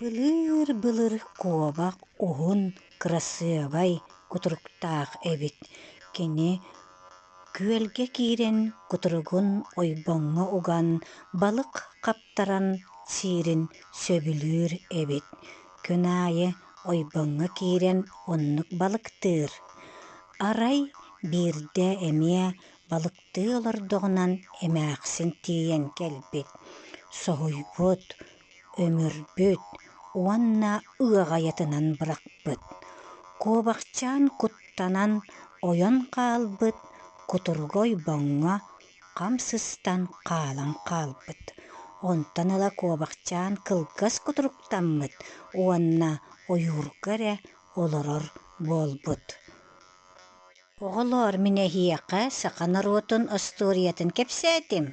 Былыыр-былыр куобах уһун, кырасыабай кутуруктаах эбит. Кини күөлгэ киирэн кутуругун ойбоҥҥо уган, балык хаптаран сиирин сөбүлүүр эбит. Күн аайы ойбоҥҥо киирэн оннук балыктыыр. Арай биирдэ эмиэ балыктыы олордоҕунан эмээхсин тиийэн кэлбит, соһуйбут, өмүрбүт уонна ыаҕайатынан бырахпыт. Куобахчаан куттанан ойон хаалбыт, кутуруга ойбоҥҥо хам сыстан хаалан хаалбыт. Онтон ыла куобахчаан кылгас кутуруктаммыт уонна ойуурга эрэ олорор буолбут. Оҕолоор, мин эһиэхэ саха норуотун остуоруйатын кэпсээтим.